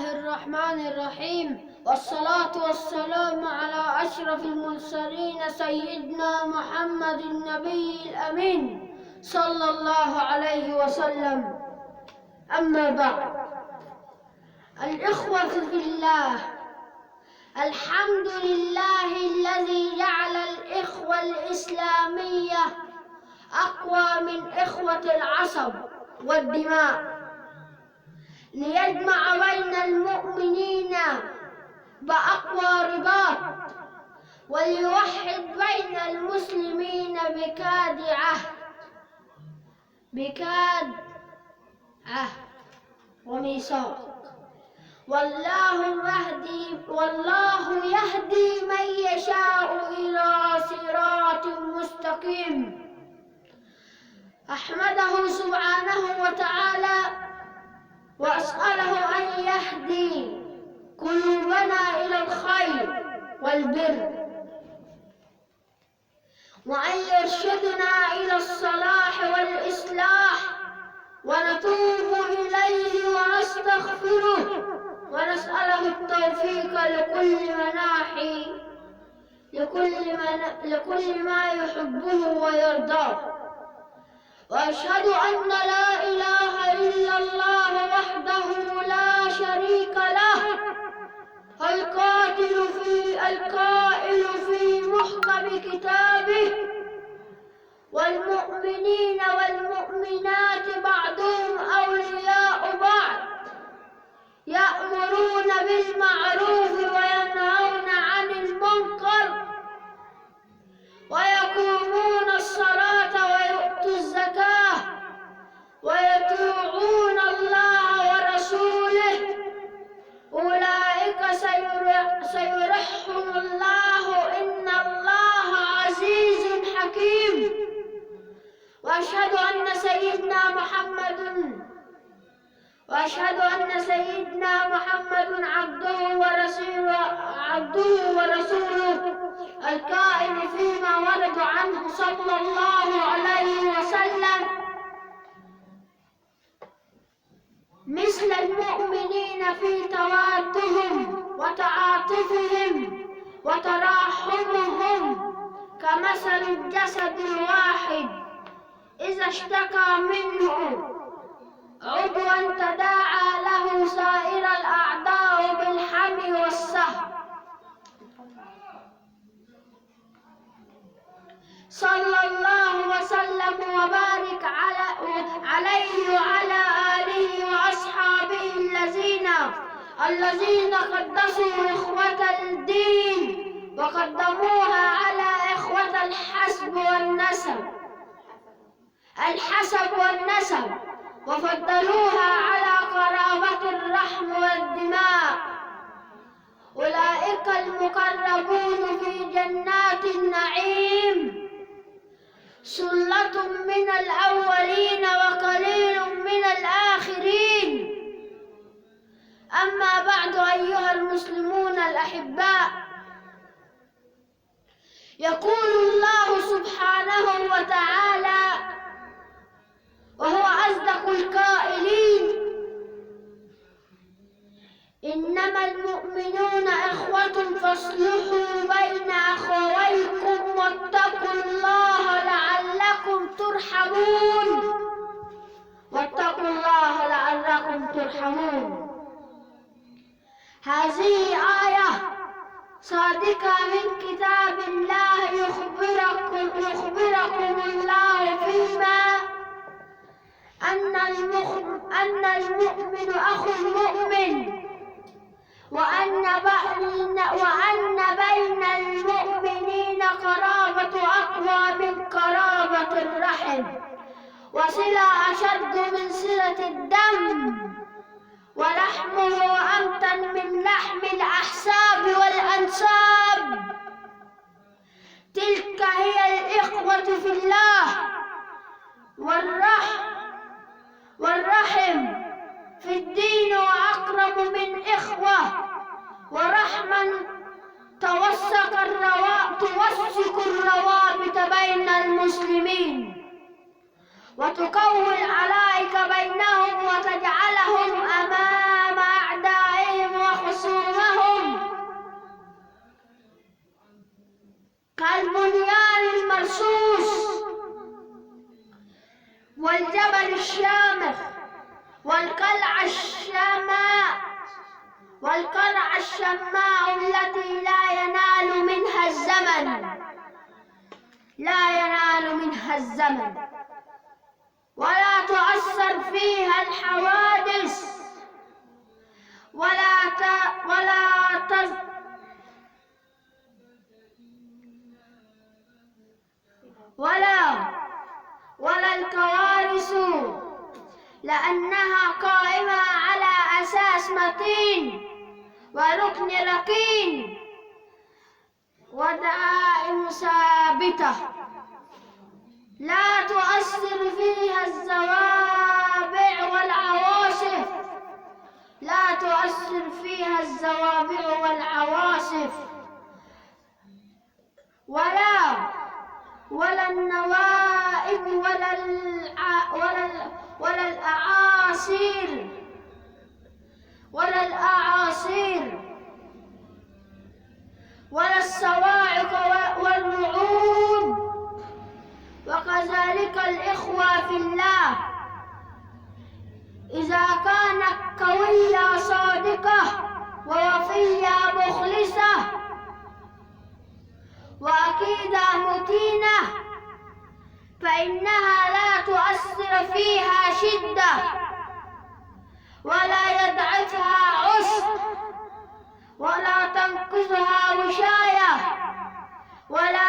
الله الرحمن الرحيم، والصلاة والسلام على أشرف المرسلين سيدنا محمد النبي الأمين صلى الله عليه وسلم. أما بعد، الإخوة في الله، الحمد لله الذي جعل الإخوة الإسلامية أقوى من إخوة العصب والدماء، ليجمع بين المؤمنين بأقوى رباط، وليوحد بين المسلمين بكاد عهد وميثاق. والله يهدي من يشاء إلى صراط مستقيم. أحمده سبحانه وتعالى وأسأله أن يهدي قلوبنا إلى الخير والبر، وأن يرشدنا إلى الصلاح والإصلاح، ونتوب إليه ونستغفره ونسأله التوفيق لكل ما يحبه ويرضاه. وأشهد أن لا إله إلا الله وحده لا شريك له، القائل في محكم كتابه: والمؤمنين والمؤمنات بعضهم أولياء بعض، يأمرون بالمعروف وينهون عن المنكر، ويقومون الصلاة ويؤتوا الزكاة، ويطيعون الله ورسوله، أولئك سيرحم الله، إن الله عزيز حكيم. وأشهد أن سيدنا محمد عبده ورسوله القائل فيما ورد عنه صلى الله عليه وسلم: مثل المؤمنين في توادهم وتعاطفهم وتراحمهم كمثل الجسد الواحد، إذا اشتكى منه عضوا تداعى له سائر الأعضاء بالحمي والسهر. صلى الله وسلم وبارك عليه وعلى آله وأصحابه الذين قدسوا إخوة الدين وقدموها على إخوة الحسب والنسب، وفضلوها على قرابة الرحم والدماء. أولئك المقربون في جنات النعيم، ثلة من الأولين وقليل من الآخرين. أما بعد، أيها المسلمون الأحباء، يقول الله سبحانه وتعالى وهو أصدق القائلين: إنما المؤمنون إخوة فاصلحوا بين أخويكم واتقوا الله لعلكم ترحمون. واتقوا الله لعلكم ترحمون. هذه آية صادقة من كتاب الله، يخبركم الله فيما أن المؤمن أخو المؤمن، وأن بين المؤمنين قرابة أقوى من قرابة الرحم، وصلة أشد من صلة الدم، ولحمه أمتن من لحم الأحساب والأنساب. تلك هي الإخوة في الله والرحم في الدين، وأقرب من إخوة ورحما توثق الروابط بين المسلمين، وتقوي العلائق بينهم وتجعلهم أمام أعدائهم. الشماء التي لا ينال منها الزمن، لا ينال منها الزمن، ولا تؤثر فيها الحوادث، ولا الكوارث، لأنها قائمة على أساس متين وركن ركين ودعائم ثابتة، لا تؤثر فيها الزوابع والعواصف، لا تؤثر فيها الزوابع والعواصف، ولا النوائب ولا الأعاصير، ولا الأعاصير، ولا الصواعق والرعود. وكذلك الإخوة في الله، إذا كانت قوية صادقة ووفية مخلصة وأكيدة متينة، فإنها لا تؤثر فيها شدة ولا يضعفها عسر ولا تنقذها وشاية ولا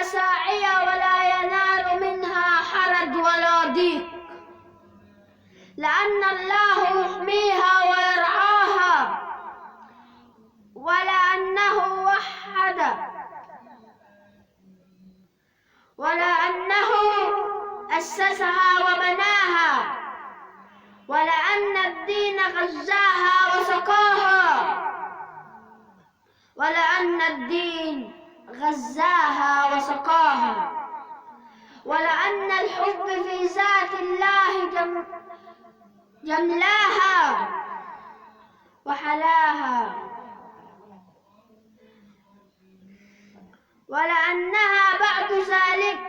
ساعية، ولا ينال منها حرج ولا ضيق، لأن الله يحميها ويرعاها، ولأنه وحد، ولأنه أسسها وبناها، ولأن الدين غذاها وسقاها، ولأن الدين غذاها وسقاها، ولأن الحب في ذات الله جملاها وحلاها، ولأنها بعد ذلك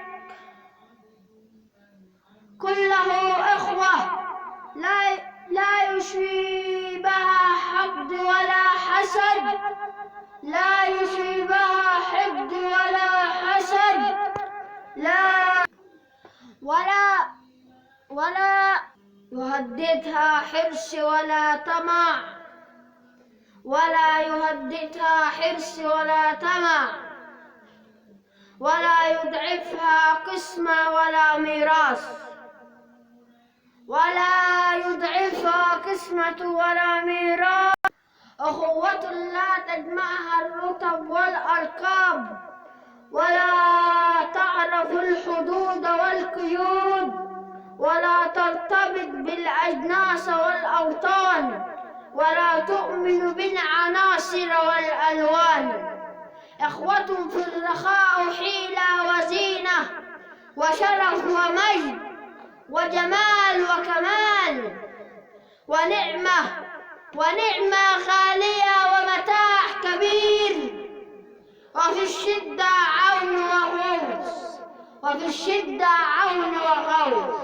كله إخوة لا يشيبها حقد ولا حسد، لا يشيبها حقد ولا حسد، لا ولا ولا يهددها حرص ولا طمع، ولا يهددها حرص ولا طمع، ولا يضعفها قسمة ولا ميراث، ولا يضعفها قسمة ولا ميراث. أخوة لا تجمعها الرتب والألقاب، ولا تعرف الحدود والقيود، ولا ترتبط بالأجناس والأوطان، ولا تؤمن بالعناصر والألوان. إخوة في الرخاء حيلة وزينة وشرف ومجد وجمال وكمال ونعمة ونعمة غالية ومتاع كبير، وفي الشدة عون وغوث، وفي الشدة عون وغوث.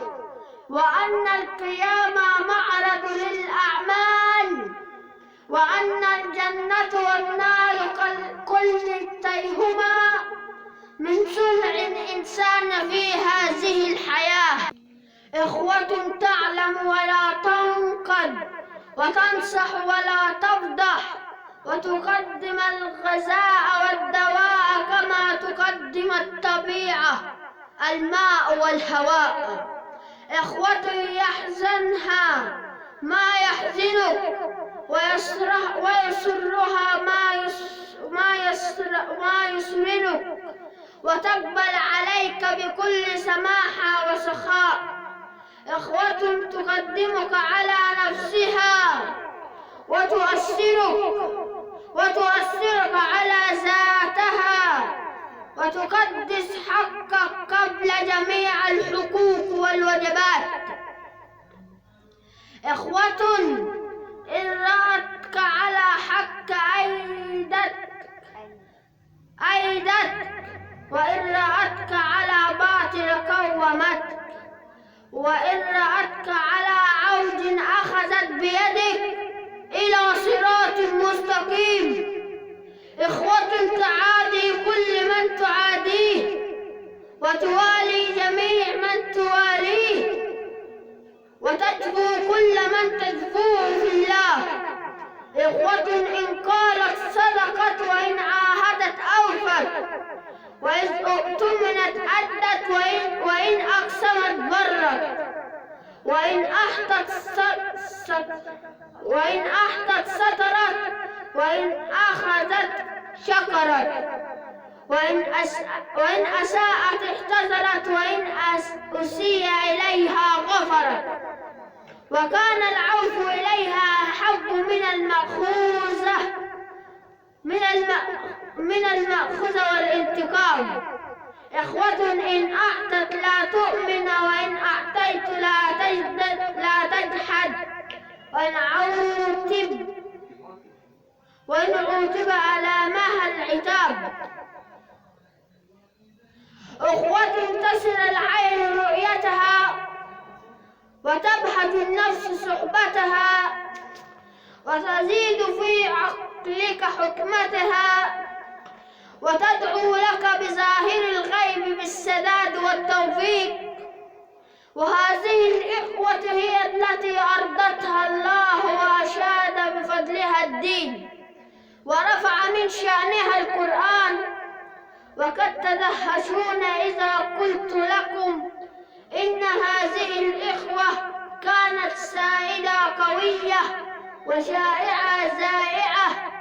وأن القيامة معرض للأعمال، وأن الجنة والنار كلتيهما من صنع الإنسان في هذه الحياة. إخوة تعلم ولا تنقد، وتنصح ولا تفضح، وتقدم الغذاء والدواء كما تقدم الطبيعة الماء والهواء. إخوة يحزنها ما يحزنك، ويسرها ما يسرك، وتقبل عليك بكل سماحة وسخاء. إخوة تقدمك على نفسها وتؤثرك على ذاتها، وتقدس حقك قبل جميع الحقوق والواجبات. إخوة إن رأتك على حق أيدتك، وإن رأتك على باطل قومتك، وإن رأتك على عوج أخذت بيدك. وتوالي جميع من تواليه، وتجفو كل من تجفوه في الله. إخوة إن قالت صدقت، وإن عاهدت أوفت، وإذ اؤتمنت أدت، وإن أقسمت برت، وإن أحطت سترت، وإن أخذت شكرت، وإن أساءت اعتذرت، وإن أسيء إليها غفرت. وكان العوف إليها أحب من المأخوذة والانتقام. إخوة إن أعطت لا تؤمن، وإن أعطيت لا تجحد، وإن عوتب على مها العتاب. أخوة تصل العين رؤيتها، وتبهج النفس صحبتها، وتزيد في عقلك حكمتها، وتدعو لك بظاهر الغيب بالسداد والتوفيق. وهذه الإخوة هي التي أرضتها الله وأشاد بفضلها الدين، ورفع من شأنها القرآن. وقد تدهشون إذا قلت لكم إن هذه الإخوة كانت سائدة قوية وشائعة زائعة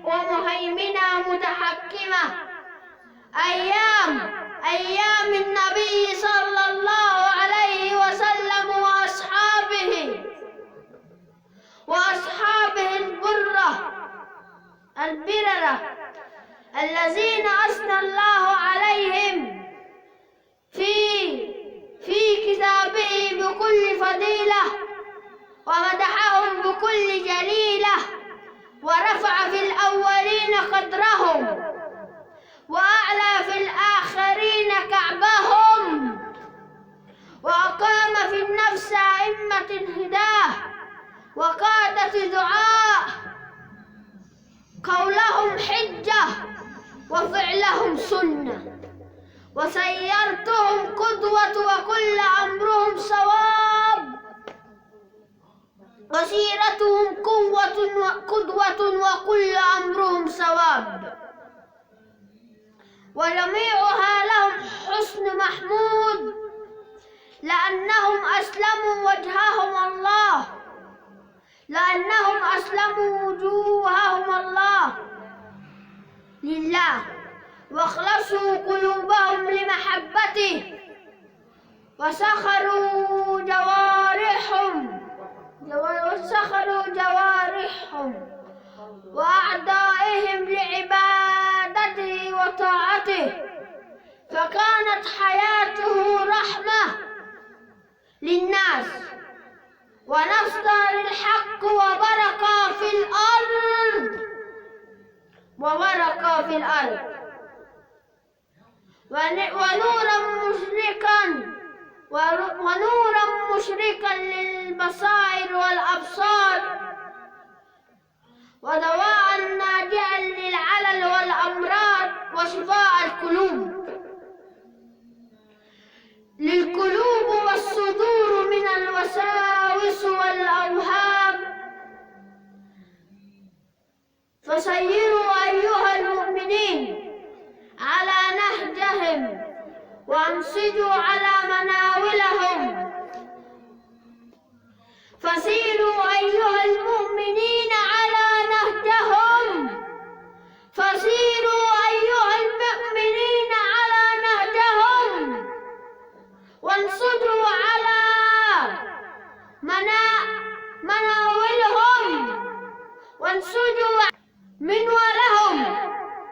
ومهيمنة متحكمة أيام النبي صلى الله عليه وسلم وأصحابه البررة الذين أثنى الله عليهم في كتابه بكل فضيلة، ومدحهم بكل جليلة، ورفع في الأولين قدرهم، وأعلى في الآخرين كعبهم، وأقام في النفس أئمة هداه وقادة دعاء، قولهم حجة وفعلهم سنة، وسيرتهم قدوة وكل أمرهم صواب، وسيرتهم قدوة وكل أمرهم صواب، وجميعها لهم حسن محمود، لأنهم أسلموا وجوههم الله لله، واخلصوا قلوبهم لمحبته، وسخروا جوارحهم وأعضائهم لعبادته وطاعته، فكانت حياته رحمة للناس ونصر للحق وبركة في الأرض ونورا مشرقا للبصائر والأبصار، ودواء ناجعا للعلل والأمراض، وشفاء القلوب للقلوب والصدور من الوساوس والأوهام. فسيروا أيها المؤمنين على نهجهم، وانصجوا على مناولهم. فسيروا أيها المؤمنين على نهجهم، فسيروا أيها المؤمنين على نهجهم، وانصجوا على مناولهم، وانصجوا منوالهم،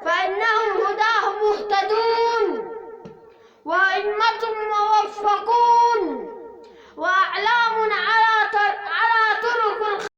فإنهم هداه مهتدون، وأئمة موفقون، وأعلام